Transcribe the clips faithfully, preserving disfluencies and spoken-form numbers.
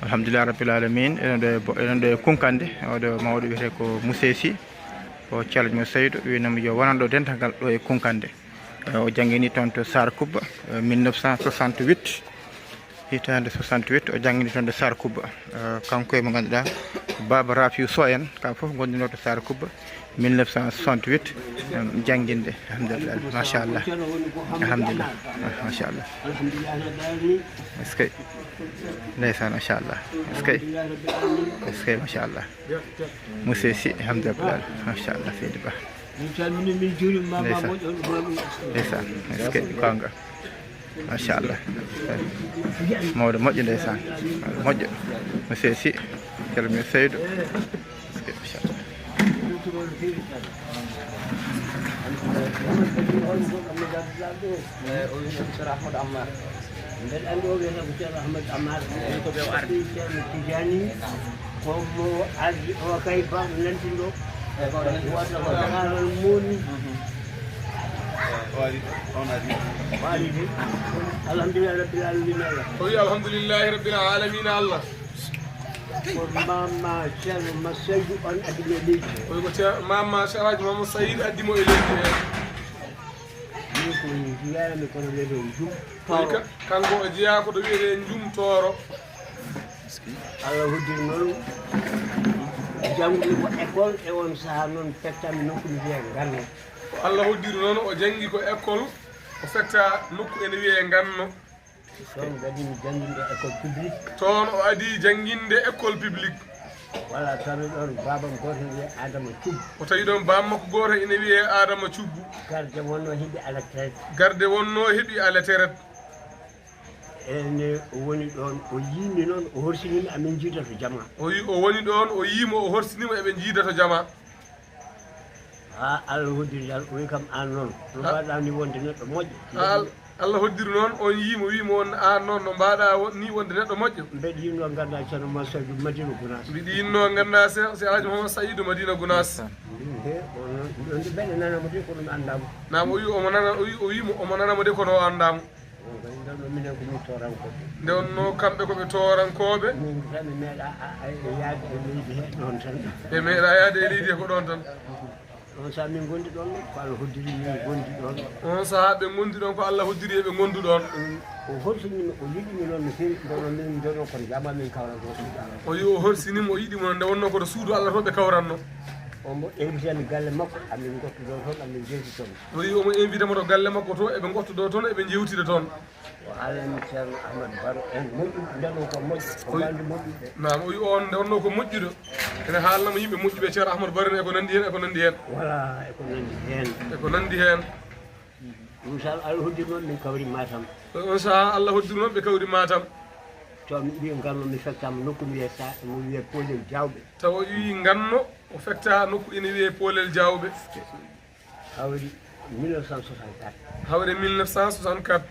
Alhamdulillah rabbil alamin. Eɗen ɗo e bo- eɗen ɗo e Kunkande. Oɗo mawɗo wiyetee ko Moussé Sy, o calaj mo Saydou, winoma yo wonan ɗo dental ngal ɗo e Kunkande. Eh, o janngini toon to Sar Kubba, eh, mille neuf cent soixante-huit, hitaande soixante-huit, o janngini toon to Sar Kubba. Eh, kanko e mo ngannduɗaa, Baba Rafiu Sow en, kamɓe fof ngonduno to Sar Kubba, mille neuf cent soixante-huit, em, jannginde. Alhamdulillah, machallah. Alhamdulillah, machallah. Est-ce que? Ndeysaan, machallah. Est-ce que? Est-ce que, machallah. Monsieur Sy, alhamdulillah, machallah, seydi Ba. Min calmini, min juurima, ma Ndeysaan. Moƴƴo. Ndeysaan, est-ce que? Gonga. Machallah. Mawɗo moƴƴo, ndeysaan. Mawɗo moƴƴo. Monsieur Sy, calmini Saydou. Est-ce que? Machallah. Eyi, o wiyetee ko Ceerno Ahmad Ammar. Mbeɗa anndi o wiyetee ko Ceerno Ahmad Ammar. Eyi, ko ɓe o ardi. Ceerno Tijani, ko mo ardi o kay, baɗo nanti ɗo. Eyi, ko o nanti. Wata ko Daaral Moni. Mhm. Eyi, o ari, on ari. O ari de. Alhamdulillahi Rabbil Alamina Allah. O wi alhamdulillahi Rabbil Alamina Allah. Ko Mama Ceerno Masaydu on addi mo e leydi he. O wi ko Ceer-, Mama Ceerno Alhaji Mama Saydu addi mo e leydi he. Min ko jeyanmi kono wiyetee Njum O wi Tooro. Ka-, kanko o jeyaa ko ɗo wiyetee Njum Tooro. Allah hoddiri noon, janngude ko école, e on sahaa noon, fettaami nokku mi wiyee Nganno. Ko Allah hoddiri noon, o janngi ko école, o fetta nokku ene wiyee Nganno. Toon gadimi jannginde école publique. Toon o adii jannginde école publique. Voilà, tawi ɗoon baabam gooto ene wiyee Adama Cubbu. O tawi ɗoon baam makko gooto ene wiyee Adama Cubbu. Garde wonnoo heɓi à la traite. Garde wonnoo heɓi à la traite. Ene o woni ɗoon, o yiimi noon, o horsinii mi, amin njiida to jama. O wi o woni ɗoon, o yiimo, o horsinii mo, eɓe njiida to jama. Haa Allah hoddiri tan, o wi kam, aan noon, no Ha- mbaɗaa ni wonde neɗɗo moƴƴo? Haa Al-, Allah hoddiri noon, on yiimo, wiimo on, aan noon, no mbaɗaa won-, ni wonde neɗɗo moƴƴo? Mbeɗa yiɗnoo nganndaa Ceerno Mouhammad Saïdou Madina Gounass. Mbiɗa yiɗnoo nganndaa Se-, Si Alhaji Mouhammad Saïdou Madina Gounass. He, o noon, ɗon de mbeɗa nana mo de, kono mi anndaa mo. Naam, o wi omo nana, o wi, o wiimo omo nana mo de, kono o anndaa mo. On kadi, nden ɗo minen ko min toorankooɓe. Nde wonnoo kamɓe ko ɓe toorankooɓe. Min tan mi meeɗaa a, a, a, yaade e leydi he ɗoon tan. Ɓe meeɗaa yaade e leydi he ko ɗoon tan. On sahaa min ngondi ɗoon, ko Allah hoddiri min ngondi ɗoon. On sahaa ɓe ngondi ɗoon, ko Allah hoddiri eɓe ngondu ɗoon. O horsini mi, o yiɗi mi noon no feewi, kono min njono ko jama min kawran ɗo suudu Allah. O wi o horsini mo, o yiɗi mo noon, nde wonnoo ko to suudu Allah to ɓe kawranno. O mo invitani galle makko, amin ngottu ɗo toon, amin jewti toon. O wi omo invita mo to galle makko to, eɓe ngottu ɗo toon, eɓe jewtida toon. O haalani Ceerno Ahmad Baro en moƴƴu, ndeno ko moƴƴo, ko O wi- bandi moƴƴuɓe. Naam, o wi on nde wonnoo ko moƴƴuɗo. Ene haalna mo yimɓe moƴƴuɓe, Ceerno Ahmad Baro en, e ko nanndi heen, e ko nanndi heen. Voilà, e ko nanndi heen. E ko nanndi heen. Ɗum sal Allah hoddiri noon min kawri Matam. On sahaa Allah hoddiri noon ɓe kawri Matam. To mi ɓii Nganno mi fettaama nokku mi wiyee Sa-, mi wiyee Poolel Jaawɓe. Tawa o wi Nganno, o fetta nokku ene wiyee Poolel Jaawɓe. Hawri mille neuf cent soixante-quatre. Hawre mille neuf cent soixante-quatre.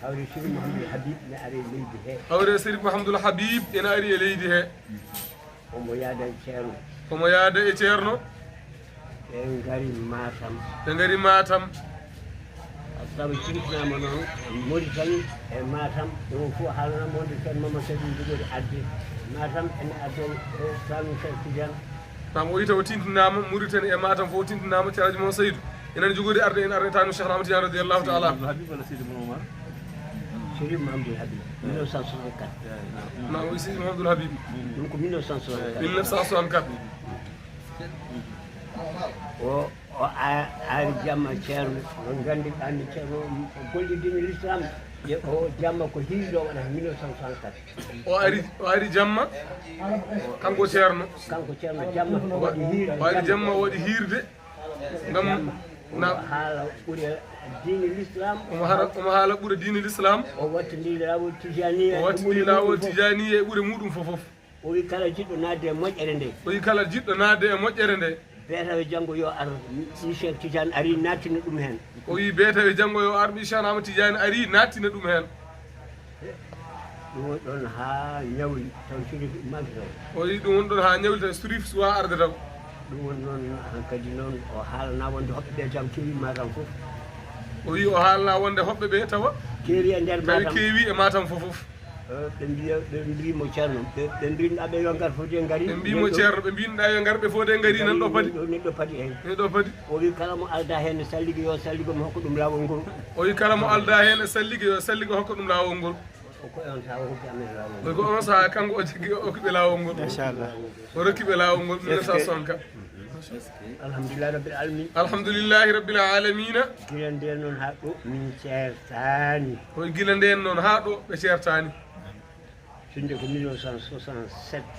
Hawri Seydi Mouhamadoul Habib ne ari e leydi he. Hawre Seydi Mouhamadoul Habib ene ari e leydi he. Omo yaada e Ceerno. Omo yaada e Ceerno. Ɓe ngari Matam. Ɓe ngari Matam. Tawi tintinaama noon Mauritanie e Matam, ɗum fof haalanaama wonde Ceerno Mamadou Seydi ne jogori arde Matam, ene arde e Saloum Cheikh Tidiane. Naam, o wi taw tintinaama Mauritanie e Matam fof tintinaama Ceerno Alhaji Mouhammad Saïdou. Enen jogori arde en arde tanu Cheikh Ahmad Tidiane radiyallahu ta'ala anhu. Abdou Habib walla Seydi Mouhamadoul Oumar? Seydi Mouhamadoul Habib, mille neuf cent soixante-quatre. Naam, o wi Seydi Mouhamadoul Habib. Ɗum ko mille neuf cent soixante-quatre. Mille neuf cent soixante-quatre. O, o a-, ari jamma Ceerno, no nganndi ɗanni Ceerno, golle diine l'islam, ye o jamma ko hiiri ɗo waɗata mille neuf cent soixante-quatre. O ari, o ari jamma, kanko Ceerno. Kanko Ceerno jamma o waɗi hiiri. O ari jamma, o waɗi hiirde. Ngam Jamma. Na- Omo haala ɓure diine l'islam. Omo haala, omo haala ɓure diine l'islam. O wattindi laawol Tijaniya O e wattindi ɓure laawol muɗum fof. Tijaniya e ɓure muɗum fof fof. O wi kala jiɗɗo naatde e moƴƴere nde. O wi kala jiɗɗo naatde e moƴƴere nde. Beetawe janngo yo ar, ɓii Cheikh Tidiane ari nattina ɗum heen. O wi beetawe janngo yo ar, ɓii Cheikh Ahmad Tidiane ari nattina ɗum heen. Ɗum woni ɗoon haa ñawli taw Chérif immaaki taw. O wi ɗum woni ɗoon haa ñawli taw Chérif suwaa arde taw. Ɗum woni noon hankadi noon o haalana wonde hoɓɓe ɓe jam keewi Matam fof. O wi o haalana wonde hoɓɓe ɓe tawa Keewi e nder tawi Matam. Keewi e Matam fof fof. Eh, ɓe mbiya, ɓe mbi mo Ceerno, ɓe, ɓe mbinoɗa ɓe yo ngar foti e ngari. Ɓe mbi mo Ceerno, ɓe mbinoɗa yo ngar, ɓe foti e ngari, nan ɗo padi. Ɗo, ɗo padi, eyi. Ɗo padi. O wi kala mo alda heen ne salligi, yo salligo mi hokka ɗum laawol ngol. O wi kala mo alda heen e salligi, yo salligo hokka ɗum laawol ngol. O ko on sahaa o hokki amen laawol ngol. O ko on sahaa kanko o jaggi, o hokki ɓe laawol ngol. Machallah. O rokki ɓe laawol ngol mille neuf cent soixante-quatre. Alhamdulillahi rabbil alamin. Alhamdulillahi rabbil alamina. Gila nden noon haa ɗo min ceertaani. Ko gila nden noon haa ɗo ɓe ceertaani. Finde ko mille neuf cent soixante-sept.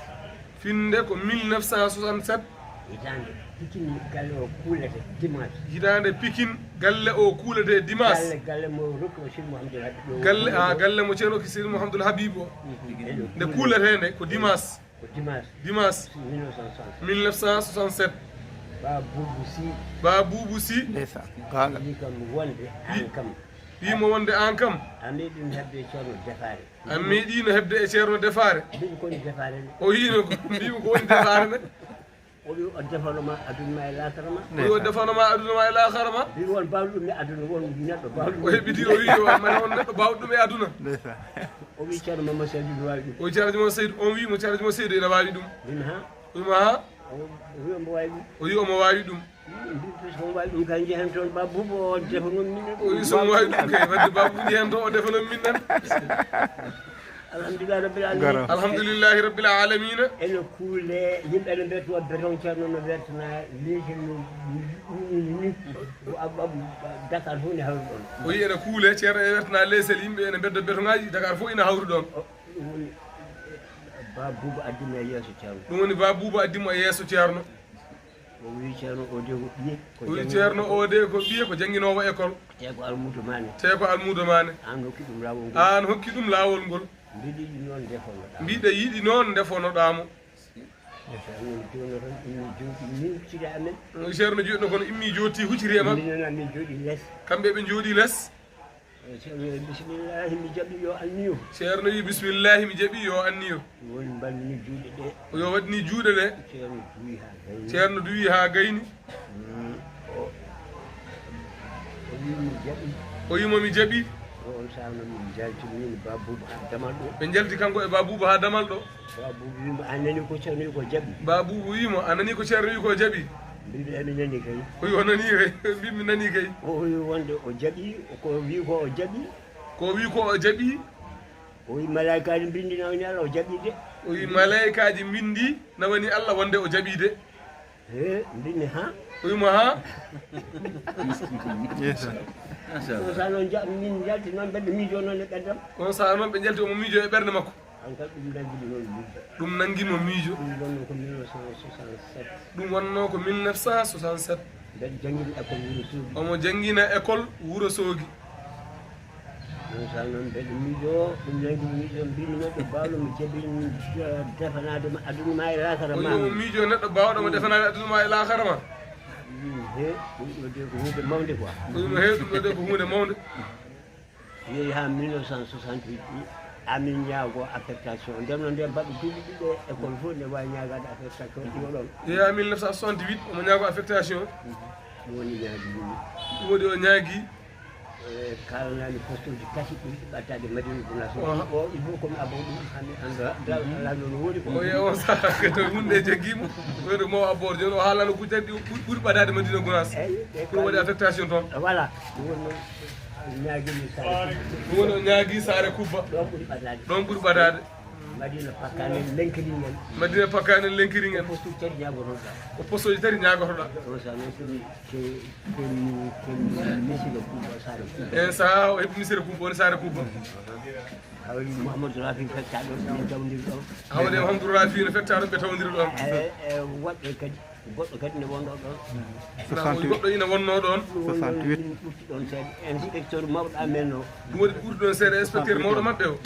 Finde ko mille neuf cent soixante-sept. Hitaande Pikine galle o kuulete dimanche. Hitaande Pikine galle o kuulete dimanche. Galle, galle mo rokki o Sidi Mouhamadou Habib o. Galle, ah, galle mo Ceerno rokki Sidi Mouhamadou Habib o. Mhm. Nde kuulete nde ko dimanche. Ko dimanche. Dimanche. Mille neuf cent soixante. Mille neuf cent soixante-sept. Ba Boubou Sy. Ba Boubou Sy. Ndeysaan. Goonga. Wi kam wonde aan kam. Wi mo wonde aan kam. A meeɗi hebde Ceerno defaare. A meeɗino hebde e Ceerno defaare. Mbiɗo ko woni defaare nde. O wiino ko, mbimi ko woni defaare nde. O wi o defano ma aduna ma e laakara ma. O wi o defano ma aduna ma e laakara ma. Mbiɗo won baawɗo ɗum e aduna, won neɗɗo baawɗo ɗum. O heɓiti, o wi o mane won neɗɗo baawɗo ɗum e aduna. Ndeysaan. O wi Ceerno Mamadou Seydou ina waawi ɗum. O wi Ceerno Mamadou Seydou, on wi mo Ceerno Mamadou Seydou ina waawi ɗum. Min ha? O wi mo ha? O wi omo waawi ɗum. O wi omo waawi ɗum. Mbiɗo so omo waawi ɗum kay njehen toon Ba Boubou o defanon min. O wi so omo waawi ɗum kay wadde Ba Boubou njehen toon o defanon min nan. Alhamdulillahi rabbil alamin. Alhamdulillahi rabbil alamina. Ene kuule, yimɓe ene mbiyata o beton Ceerno no wertana leydi no ɗumini ni. Ko Abou, Abou Dakar fof ne hawri ɗon. O wi ene kuule, Ceerno ene wertana leesel, yimɓe ene mbedda beton ngaji, Dakar fof ina hawri ɗon. O, ɗum woni Ba Boubou addi mo e yeeso Ceerno. Ɗum woni Ba Boubou addi mo e yeeso Ceerno. O wi Ceerno o de ko ɓiye, ko o wi jannginoowo Ceerno o de ko ɓiye, ko jannginoowo école. Te ko almuudo maane. Te ko almuudo maane. Aan hokki ɗum laawol ngol. Aan hokki ɗum laawol ngol. Mbiɗa yiɗi noon ndefonoɗaa mo. Mbiɗa yiɗi noon ndefonoɗaa mo. Ceerno jooni noon immi jooɗi hucciti e amen. Ceerno jooni noon kono immi jooɗi hucciti e maɓɓe. Minen amin jooɗi les. Kamɓe ɓe jooɗi les. Ceerno wi, "Bismillahi, mi jaɓi yo anniyo." Ceerno wi, "Bismillahi, mi jaɓi yo anniyo." Woni mbaɗmi juuɗe ɗe. Yo waɗni juuɗe ɗe. Ceerno duwi haa gayni. Ceerno duwi haa gayni. Mm. O, o wi, "Mi jaɓi." O wi mo, "Mi jaɓi." O on sahaa noon min njalti min Ba Boubou haa damal ɗo. Ɓe njalti kanko e Ba Boubou haa damal ɗo. Ba Boubou wi mo, "A nani ko Ceerno wi ko jaɓi?" Ba Boubou wi mo, "A nani ko Ceerno wi ko jaɓi?" Mbiimi, "Eyi, mi nani kay." O wi, "O nani kay." Mbiimi, "Mi nani kay." O wi wonde o jaɓi, ko wi ko o jaɓi. Ko wi ko o jaɓi. O wi malaykaaji mbindi na woni Allah o jaɓi de. O wi malaykaaji mbindi na woni Allah wonde o jaɓi de. He, mbimi ha. O wi mo ha. Yes. Kono sa noon ja-, min njalti noon mbeɗa miijo noon e ɓerdam. Kono sa noon ɓe njalti omo miijo e ɓernde makko. Hankadi ɗum nanngini noon miijo. Ɗum nanngimo miijo. Ɗum wonno ko mille neuf cent soixante-sept. Ɗum wonno ko mille neuf cent soixante-sept. Mbeɗa janngina école Wuro Soogi. Omo janngina école Wuro Soogi. Ɗum sa noon mbeɗa miijo, ɗum nanngini miijo, mbimi neɗɗo baawɗo mo jaɓi, eh, defanaade ma aduna ma e laakara ma. O wi omo miijo neɗɗo baawɗo mo defanaade aduna ma e laakara ma. Mbimi, he, ɗum ɗo de ko huunde mawnde quoi. O wi mo, he, ɗum ɗo de ko huunde mawnde. Yehi haa mille neuf cent soixante-huit, amin ñaago affectation. Nden noon, nden mbaɗi duuɓi ɗiɗi e école fof, nde waawi ñaagaade affectation, ɗum ɗon. Yehi haa mille neuf cent soixante-huit, omo ñaago affectation. Ɗum woni ñaagi yimɓe. Ɗum waɗi o ñaagi. E, kaalanami poste uji tati ɓurɗi ɓaddaade Madina Gounass. Oho. O, il faut ko mi abbo ɗum, haa mi annda, dal, alaa noon woodi ko. O yehi on sahaa, kadi hunde jaggi mo. Woni mo abbo, jooni o haalano ko jaggi ɓur-, ɓuri ɓaddaade Madina Gounass. Eyi, ɗum waɗi affectation toon. Voilà. Ɗum woni noon. Ñaagini saare Kubba. Ɗum woni o ñaagi saare Kubba. Ɗon ɓuri ɓadaade. Ɗon ɓuri ɓadaade. Madina Pakkaane Lenkiringen. Madina Pakkaane Lenkiringen. Ko poste tati ñaagotoɗaa. Ko poste tati ñaagotoɗaa. Ɗon sa noon ko mi, ko, ko mi, ko mi misira Kubba, saare Kubba. E sahaa o heɓi misira Kubba, woni saare Kubba. Hawri Mouhamadou Rafi fecca ɗon, min tawdiri ɗon. Hawri Mouhamadou Rafi no fecca ɗon, ɓe tawdiri ɗon. E, e, woɓɓe kadi. Goɗɗo kadi ne wonno ɗon. Soixante-huit. Goɗɗo ina wonno ɗon. Ɗum woni soixante-huit. Min ɓurti ɗon seeɗa. Inspecteur mawɗo amen o. Ɗum waɗi ɓurti ɗon seeɗa, inspecteur mawɗo maɓɓe o.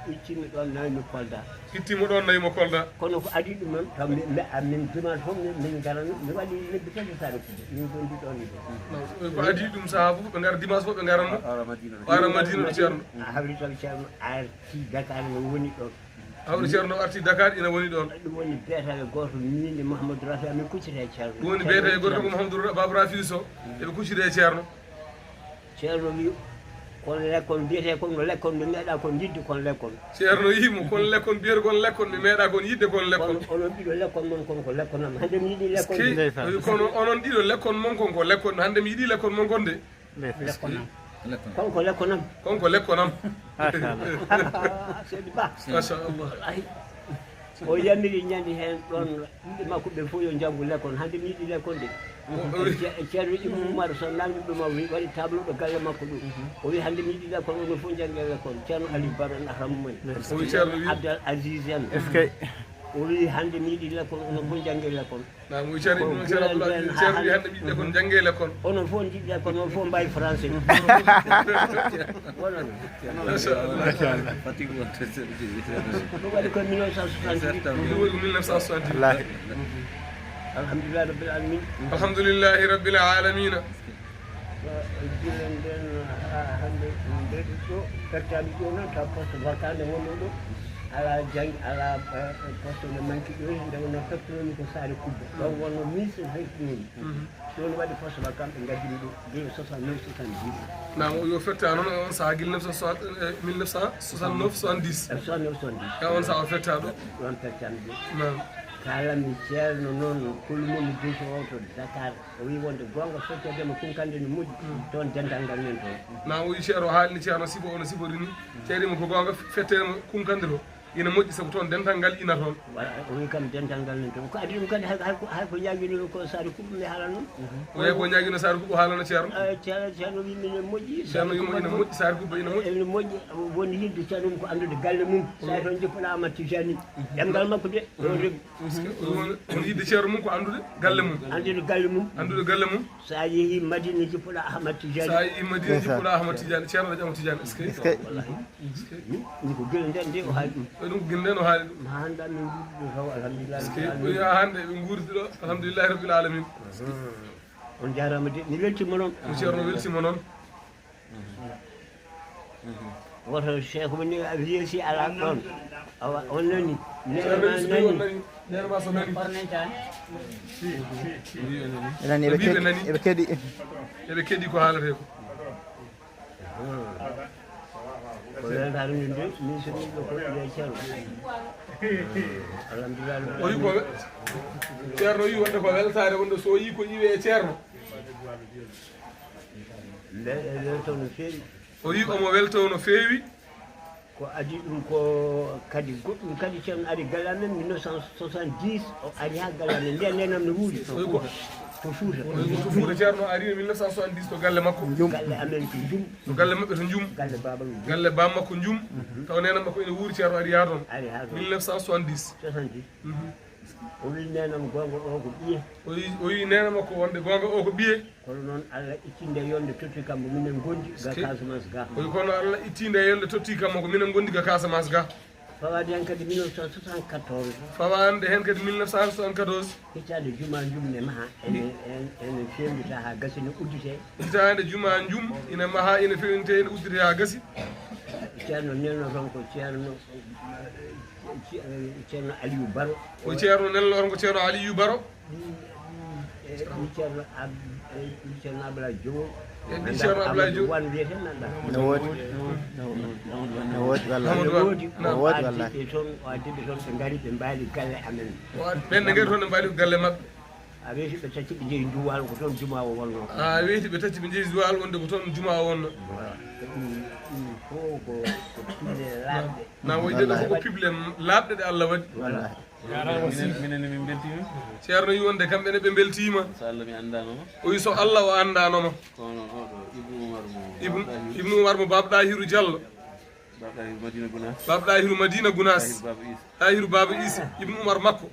Ittimi ɗon, nawimi Kolda. Ittimo ɗon, nawimo Kolda. Kono ko adii ɗum noon, taw mi, mi, a, min dimanche fof min, min ngarano, mi waɗi lebbi tati saare Kubba. Min gondi ɗon e ɗon. Ko adii ɗum sahaa fof, ɓe ngara dimanche fof, ɓe ngarano. O ara Madina ɗo Ceerno. A hawri taw Ceerno arti Dakar no woni ɗon. Hawri Ceerno arti Dakar, ina woni ɗon. Ɗum woni beetawe gooto, miin e Mouhamadou Rafi, amin kuccita e Ceerno. Ɗum woni beetawe gooto ko Mouhamadou Ra-, Baba Rafi Sow, eɓe kuccita e Ceerno. Ceerno wi, Kono lekkon mbiyetee kon no lekkon, mi meeɗaa kon yiɗde kon lekkon. Ceerno yii mo, kono lekkon mbiyetee kon lekkon, mi meeɗaa kon yiɗde kon lekkon. Kono onon ɗiɗo lekkon mon kon ko lekkonam. Hannde mi yiɗi lekkon. Eskey, o wi, kono onon ɗiɗo lekkon mon kon ko lekkon, hannde mi yiɗi lekkon mon kon de. Lekkonam. Kon ko lekkonam. Kon ko lekkonam. Machallah. Seydi Ba. Machallah. Wallahi. O yamiri ñande heen ɗoon yimɓe makko ɓe fof yo njanngu lekkon. Hannde mi yiɗi lekkon de. Ce-, Ceerno Ibnu Umar so nanndi ɗum o wi-, waɗi tableau ɗo galle makko ɗum. O wi hannde mi yiɗi lekkon, onon fof njannge lekkon. Ceerno Aliou Baro en Ahram mumen. O wi Ceerno wi- Abdal Aziz en. Eskey. O wi hannde mi yiɗi lekkon, onon fof njannge lekkon. Naam, o wi Ceerno Ibnu Ceerno Abdul Aziz, Ceerno wi hannde mi yiɗi lekkon, njannge lekkon. Onon fof njiɗi lekkon, onon fof mbawi français. Wonano. Machallah. Machallah. Fatigue wonta. Ɗum waɗi ko mille neuf cent soixante-dix. Ɗum waɗi ko mille neuf cent soixante-dix. Wallahi. Alhamdulillahi rabbil alamin. Alhamdulillahi rabbil alamina. Gila nden haa hannde mbeɗo ɗo, pertaami ɗo noon, taw poste vacant nde wonno ɗo, alaa janngi, alaa, eh, poste nde manki ɗo, nde wonno pertunomi ko Saare Kubba. Ɗon wonno ministre pertunomi. Ɗon waɗi poste vacant, ɓe ngaddimi ɗo, de soixante-neuf, soixante-dix. Naam, o yo fetta noon, e on sahaa gila neuf cent soixante, eh, mille neuf cent soixante-neuf, soixante-dix. Eh, soixante-neuf, soixante-dix. E on sahaa o fetta ɗo. Ɗon pertaami ɗo. Naam. Kaalanmi Ceerno noon, Kulu Mamadou Bousso o to Dakar. O wi wonde goonga, feccere mo Kunkande no moƴƴi, toon dental ngal nen toon. Naam, o wi Ceerno, o haalni Ceerno sifa, ono sifori ni. Ceerno mo ko goonga, feccere mo Kunkande to ina moƴƴi, sabu toon dental ngal ina toon. Voilà, o wi kam dental ngal nen toon. Ko adii ɗum kadi, hay, hay ko, hay ko ñaagino ko Saare Kubba mi haalano. O wi ko ñaagino Saare Kubba haalana Ceerno. Eh, Ceerno, Ceerno wi minen moƴƴi, Ceerno wi mo ina moƴƴi, Saare Kubba ina moƴƴi. Ene moƴƴi, woni yiɗde Ceerno mum ko anndude galle mum. Saare toon jippoɗaa Ahmad Tijani. Ɗemngal makko de, o rem- Parce que on, on yiɗde Ceerno mum ko anndude galle mum. Anndude galle mum. Anndude galle mum. So a yehi Madina, jippoɗaa Ahmad Tijani. So a yehi Madina, jippoɗaa Ahmad Tijani. Ceerno Alhaji Ahmad Tijani. Est-ce que? Wallahi. Min ko gila nden de o haali ɗum. Ɗum ko gila nden o haali ɗum. Ma hannde min nguurdi ɗo taw, alhamdulillah. Est-ce que? Haa hannde ɓe nguurdi ɗo, alhamdulillahi rabbil alamin. On jaaraama de, mi weltiima noon. Ko Ceerno weltiima noon. Woto Cheikh woni a wiye si alaa ɗoon. Awa, on nani? Neene ma nani? Neene ma so nani? Nani, eɓe keɗi, eɓe keɗi. Eɓe keɗi ko haaletee ko. Ko weltaare min de, min so min ɗo ko wiye Ceerno. Alhamdulillah. O wi ko we-, Ceerno wi wonde ko weltaare wonde so yi ko iwe Ceerno. Mbe-, e welto no feewi. O wi omo welto no feewi. Ko adii ɗum ko kadi goɗɗum kadi, Ceerno ari galle amen mille neuf cent soixante-dix, o ari haa galle amen. Nden, nden am no wuuri. O wi ko to Fuuta. O wi ko to Fuuta, Ceerno ari mille neuf cent soixante-dix to galle makko. Galle amen ko Njum. To galle maɓɓe to Njum. Galle baaba Njum. Galle baaba makko Njum. Taw neene makko ene wuuri, Ceerno ari haa toon. Ari haa toon. Mille neuf cent soixante-dix. Soixante-dix. O wi neene am goonga o ko ɓiye. O wi, o wi neene makko wonde goonga o ko ɓiye. Kono noon Allah itti nde yolnde totti kam mo minen ngondi ga Casamance ga. O wi kono Allah itti nde yolnde totti kam mo ko minen ngondi ga Casamance ga. Fawaade heen kadi mille neuf cent soixante-quatorze. Fawaade heen kadi mille neuf cent soixante-quatorze. Hitaande jumaa Njum ne maha ene, en-, ene fewnditaa haa gasi ne udditee. Hitaande jumaa Njum ina maha, ina fewnditee, ina udditee haa gasi. Ceerno nelno toon ko Ceerno, Ce-, Ceerno Aliou Baro. Ko Ceerno nelno toon ko Ceerno Aliou Baro. E ɓii Ceerno Ab-, e ɓii Ceerno Ablaye Jowo. E ɓii Ceerno Ablaye Jowo. Wan wiyetee nan ɗa. No woodi. No woodi, wallahi. Amadou Wan. No woodi, wallahi. Ɓe toon, o addi ɓe toon, ɓe ngari, ɓe mbaali galle amen. O ad-, ɓen ne ngari toon, ɓe mbaali ko galle maɓɓe. A weeti ɓe tati, ɓe njehi Nduwaalo, ko toon jumaa o wonnoo. A weeti ɓe tati, ɓe njehi Nduwaalo, wonde ko toon jumaa o wonnoo. Voilà. Ɗum, ɗum fof ko, ko pille laaɓɗe. Na woy ɗe ɗo fof ko pille laaɓɗe ɗe Allah waɗi. Wallahi. Minen, minen min mbeltiima. Ceerno wi wonde kamɓe ne ɓe mbeltiima. So Allah mi anndaano ma. O wi so Allah o anndaano ma. Kono oɗo Ibnu Umar mo Ibnu, Baaba Ɗahiru. Ibnu Umar mo Baaba Ɗahiru Jallo. Baaba Ɗahiru Madina Gunaas. Baaba Ɗahiru Madina Gunaas. Ɗahiru Baaba Isa. Ɗahiru Baaba Isa. Ibnu Umar makko.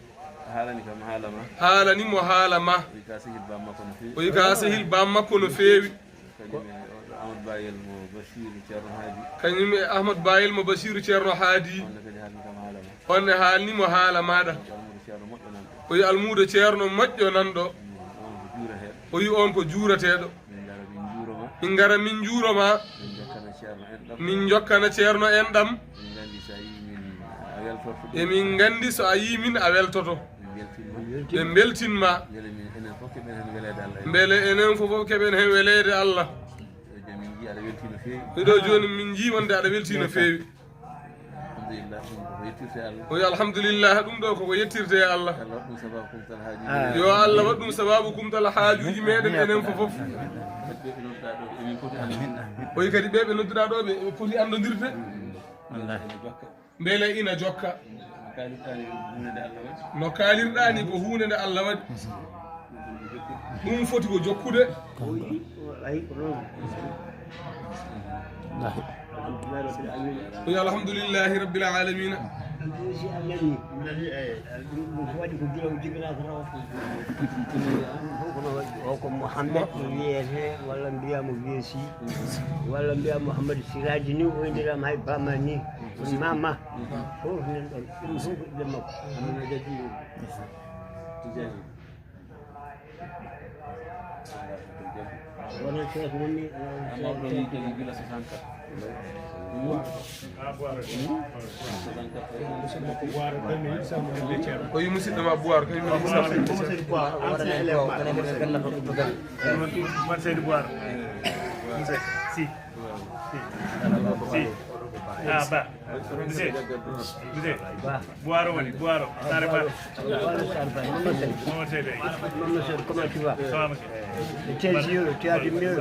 Haalani kam haala ma. Haalani mo haala ma. O wi ka sehil baam makko no feewi. O wi ka sehil baam makko no feewi. Kañum e oɗo Amadou Bayel mo Basiru Ceerno Haadi. Kañum e Ahmad Bayel mo Basiru Ceerno Haadi. On ne kadi haalni kam haala ma. On ne haalni mo haala maaɗa. Almuudo Ceerno moƴƴo nanɗo. O wi almuudo Ceerno moƴƴo nanɗo. Mm, on ko juurateeɗo. O wi on ko juurateeɗo. Min ngara min njuuro ma. Min ngara min njuuro ma. Min njokkana Ceerno en ɗam. Min njokkana Ceerno en ɗam. Min nganndi so a yii min a weltorto. Emin nganndi so a yii min a weltoto. Ɓe mbeltin ma. Ɓe mbeltin ma. Mbele min enen fof keɓen heen weleede Allah. Mbele enen fof keɓen heen weleede Allah. Yo jam Aɗa weltii no feewi. Ɗo jooni min njii wonde aɗa weltii no feewi. Alhamdulillah, ɗum ko yettirte Allah. O wi, "Alhamdulillah, ɗum ɗo koko yettirte e Allah." Allah waɗ ɗum sababu kumtal haajuuji. Yo Allah waɗ ɗum sababu kumtal haajuuji meɗen enen fof fof. Kadi ɓe ɓe nodduɗaa ɗo, emin poti anndude. O wi kadi ɓe ɓe nodduɗaa ɗo ɓe, ɓe poti anndodirde. Wallaahi. Mbele ina jokka. No kaalirɗaa ni ko huunde nde Allah waɗi. Ɗum foti ko jokkude. Yo alhamdulillahi rabbil alamina. O ko Mouhamed wiyete, walla mbiya mo Wiyesi, walla mbiya Mouhamed Siraji ni, o inndirama hay bama ni. Mama. Fof nan ɗon. Ɗum fof ko ɓiɓɓe makko. Amina Jajji. Tijani. Wona Cheikh woni, eh, Mawɗo Cheikh. Yii kadi gila soixante-quatre. Ko yi musidɗo ma Buwaar, ko yi musidɗo ma. Ancien élève ma. Man Seydi Buwaar. Si. Si. Si. Ah, ba. Monsieur. Monsieur. Buaro woni, Buaro. Sare Ba. Buaro Sare Ba. Maman Seydi. Maman Seydi, comment tu vas? Ça va, monsieur. T'es heureux, tu as du mieux.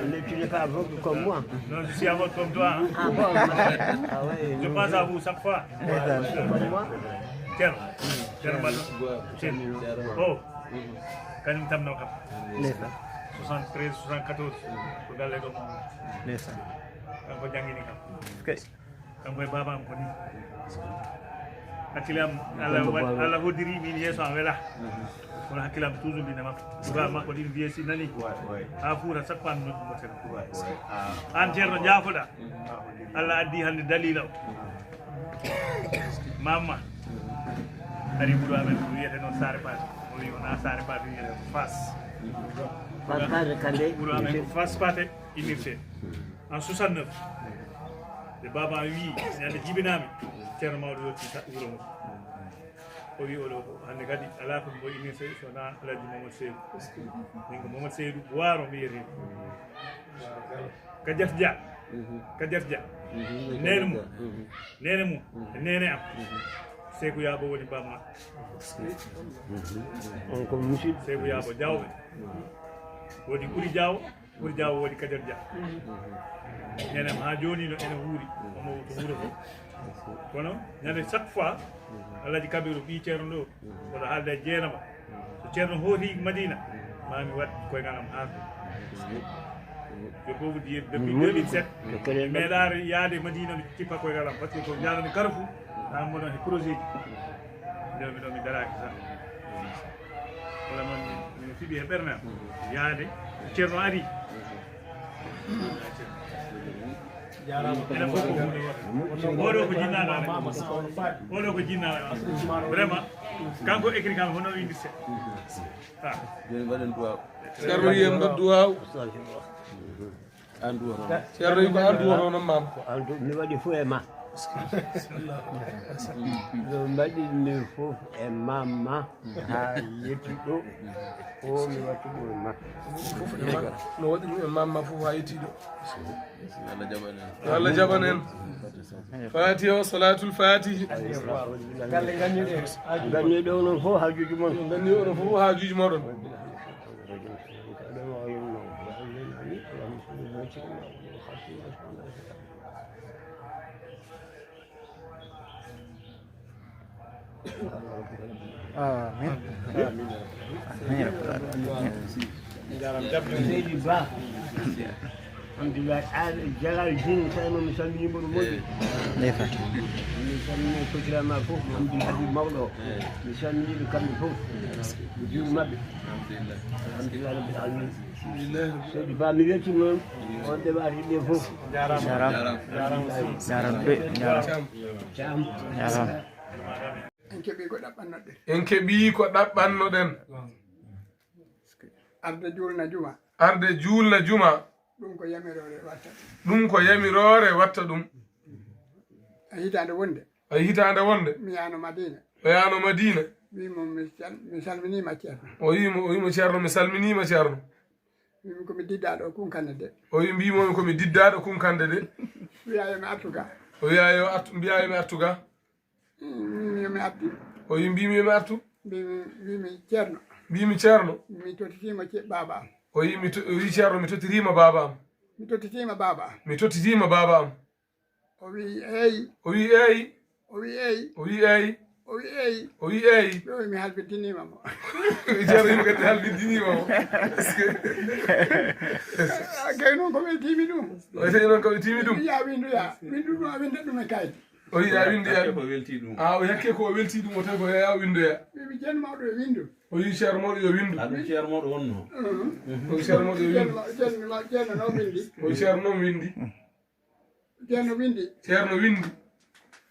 Mais tu n'es pas aveugle comme moi. Non, je suis aveugle comme toi, hein. Ah bon? Ah ouais, je pense à vous chaque fois. Comme moi? Tiens. Tiens, madame. Tiens. Oh. Kañum tamno kam. Ndeysaan. Soixante-treize, soixante-quatorze. Ko galle ɗo mo. Ndeysaan. Kanko jangini kam. Kay. Kanko e baaba am ko ni. Hakkille am, Allah waɗ-, Allah hoddiri min yeeso am wela. Kono hakkille am toujours ɗine makko. Baba makko ɗin wiye si nani. Ha fuura chaque fois mi noddu mo téléphone. An Ceerno jaafoɗa. Allah addi hannde dalila o. Mamma. Ari wuro amen ko wiyete noon Saare Paate. O wi wona Saare Paate, wiyete ko Faas. Faas Paate kande. Wuro amen ko Faas Paate innirte. En soixante-neuf. Nde baaba am wi, ñande jibinami, Ceerno Mawɗo yotti sa-, wuro mum. O wi oɗo ko hannde kadi alaa ko mbo innirte so wona Alhaji Mamadou Seydou. Min ko Mamadou Seydou Buwaaro mbiyetee. Kadiata Dia. Kadiata Dia. Nene mum. Nene mum. Nene am. Seeku Yaabo woni bamma. On ko musidɗo. Seeku Yaabo Jawɓe. Woni Ɓuri Jaawo. Ɓuri Jaawo woni Kadiata Dia. Nene am haa jooni no ene wuuri. Omo to wuro to. Kono ñande chaque fois, Alhaji Kabiru ɓii Ceerno ɗo, oɗo haalda e jeenama. So Ceerno hooti Madina, ma mi waɗ koyngal am haa ɗo. Je peux vous dire, depuis deux mille sept, mi meeɗaare yaade Madina, mi tippa koyngal am, parce que ko njaanami Carrefour, haa mboɗon he projet ji. Nde mi ɗo mi daraaki tan. Wala noon mi, mi fiɓi he ɓernde am. Yaade, Ceerno ari. Jaaraama. Enen fof ko huunde wotere. Oɗo ko jinnaaɗo amen. Oɗo ko jinnaaɗo amen. Vraiment, kanko écrit kam hono winndiste. Ah. Jooni mbaɗen duwaaw. Ceerno wiyen mbaɗ duwaaw. An duwoto. Ceerno wi ko an duwoto noon maam. Ko an du-, mi waɗi fof e ma. Ɗo mbaɗi min fof e maam ma. Haa yetti ɗo. O mi waɗi ɗum e ma. Fof e ma. No waɗi ɗum e maam ma fof haa yetti ɗo. Yo Allah jaɓan en. Yo Allah jaɓan en. Fatiha o, salatul fatihi. Galle ganni ɗo. Ganni ɗo noon fof haajuuji mon. Ganni ɗo noon fof haajuuji moɗon. Amin. Amin ya rabbal alamin. Seydi Ba. Alhamdulillah, Aali Jalal Diin, tawi mo mi salminii mo no moƴƴi. Ndeysaan. Mi salminii kocira ma fof, Hamdul Habib mawɗo o. Mi salminii ɓe kamɓe fof. Mi juurima ɓe. Alhamdulillah rabbil alamin. Seydi Ba, mi weltii noon. On ɓe arti ɓe fof. Jaaraama. Jaaraama. Jaaraama. Jaaraama. Jaaraama. En keɓii ko ɗaɓɓannoɗen. En keɓii ko ɗaɓɓannoɗen. Arde juulna juma. Arde juulna juma. Ɗum ko yamiroore watta ɗum. Ɗum ko yamiroore watta ɗum. A hitaande wonde. A hitaande wonde. Mi yaano Madina. O yaano Madina. Wi mo mi sal-, mi salminiima Ceerno. O wi mo, o wi mo Ceerno, mi salminiima Ceerno. Min ko mi diddaaɗo Kunkande de. O wi, mbimomi ko mi diddaaɗo Kunkande de. Wiya yo mi artu ga. O wiya yo artu, mbiya yo mi artu ga. Mm, yo mi artu. O wi, mbimi yo mi artu. Mbimi, mbimi Ceerno. Mbimi Ceerno. Mi tottitima ce-, baaba am. O wi, mi to-, o wi Ceerno, mi tottitima baaba am. Mi tottitima baaba am. Mi tottitima baaba am. O wi, eyi. O wi, eyi. O wi, eyi. O wi, eyi. O wi, eyi. O wi, eyi. Ɗo mi halbintinima mo. Ceerno yimo kadi halbintinima mo. Est-ce que? Ah, kay noon ko weltimi ɗum. O tawi noon ko weltimi ɗum. Ya windoya. Windu ɗum, a winda ɗum e kaydi. O wi a windoya. Hakke ko welti ɗum. Ah, o hakke ko welti ɗum, o tawi ko ya windoya. Ɓe wi Ceerno mawɗo e windu. O wi Ceerno mawɗo yo windu. Ah, ɗum Ceerno mawɗo wonno. Mhm. O wi Ceerno mawɗo yo windu. Ceerno ma-, Ceerno noon windi. O wi Ceerno noon windi. Ceerno windi. Ceerno windi.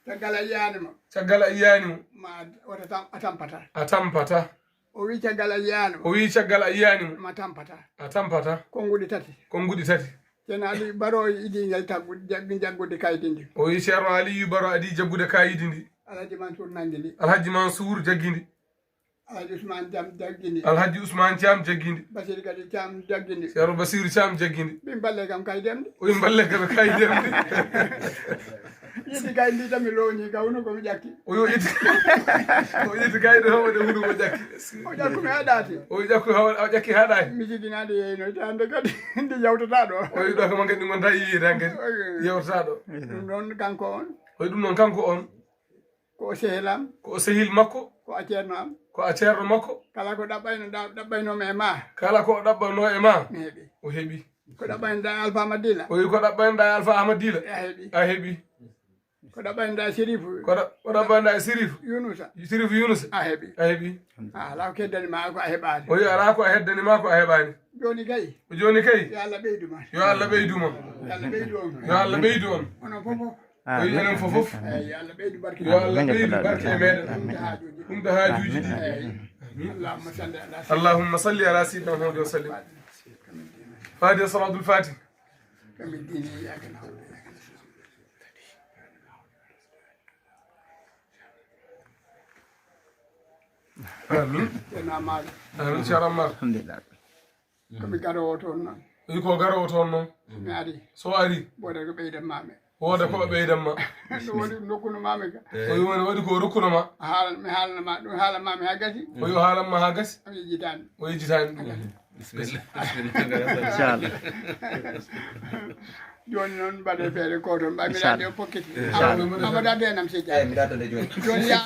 Caggal a yiyaani mo. Caggal a yiyaani mo. Ma wota tam-, a tampata. A tampata. O wi caggal a yiyaani mo. O wi caggal a yiyaani mo. Ma tampata. A tampata. Konnguɗi tati. Konnguɗi tati. Ceerno Aliyu Baro idi ngel taggu-, jaggi-, jaggude kaydi ndi. O wi Ceerno Aliyu Baro adi jaggude kaydi ndi. Alhaji Mansour nangi ndi. Alhaji Mansour jaggi ndi. Alhaji Ousmane Thiam jaggi ndi. Alhaji Ousmane Thiam jaggi ndi. Basiru Gadi Thiam jaggi ndi. Ceerno Basiru Thiam jaggi ndi. Ɓe mballe kam kay demde. O wi mballe kam kay demde. Yiɗi kay ndi tan mi looñi ka huno ko mi ƴakki. O yo itti. O itti kay ɗo hoore huno ko ƴakki. O ƴakku mi haɗaati. O ƴakku hawa-, o ƴakki haɗaani. Mi jiginaade yeyno hitaande kadi ndi yawtata ɗo. O wi ɗo kam kadi ngonta yiide han kadi. Ok. Yawtata ɗo. Ɗum ɗon kanko on. O wi ɗum noon kanko on. Ko o sehil am. Ko o sehil makko. Ko a ceerno am. Ko a ceerno makko. Kala ko ɗaɓɓayno-, ɗa-, ɗaɓɓaynoomi e ma. Kala ko o ɗaɓɓanno e ma. Mi heɓi. O heɓi. Ko ɗaɓɓaynoɗa e Alfa Amadila. O wi ko ɗaɓɓaynoɗa e Alfa Amadila. A heɓi. A heɓi. Ko ɗaɓɓaynoɗa e Sirifu. Ko ɗa-, ko ɗaɓɓaynoɗa e Sirifu. Yunusa. Sirifu Yunusa. A heɓi. A heɓi. A alaa ko heddani ma ko a heɓaani. O wi alaa ko a heddani ma ko a heɓaani. Jooni kay. Jooni kay. Yo Allah ɓeydu ma. Yo Allah ɓeydu ma. Yo Allah ɓeydu on. Yo Allah ɓeydu on. Onon fof fof. O wi enen fof fof. Amin. Eeyi, yo Allah ɓeydu barke. Yo Allah ɓeydu barke e meɗen. Amin. Ɗum ko haajuuji ɗi. Amin. Allahumma salli ala sayyidina Muhammad wa sallim. Fatiha salatul fatih. Amin. Ceerno Amar. Amin, Ceerno Amar. Alhamdulillah. Ko mi garoowo toon noon. Wi ko garoowo toon noon. Mi ari. So ari. Wooda ko ɓeydan ma mi. Wooda ko ɓeydan ma. Ɗum woni ɗum rokkuno ma mi ka. O wi woni waɗi ko rokkuno ma. Haala, mi haalna ma ɗum, haala ma mi haa gasi. O wi o haalan ma haa gasi. O yejjitaani. O yejjitaani. Bisimilla. Bisimilla. Inchallah. Jooni noon mbaɗe feere ko toon. Mbaɗe mi Inchallah. Daande o pokkiti. Inchallah. Amada be nam sejja. Eeyi, mi daddande jooni. Jooni ya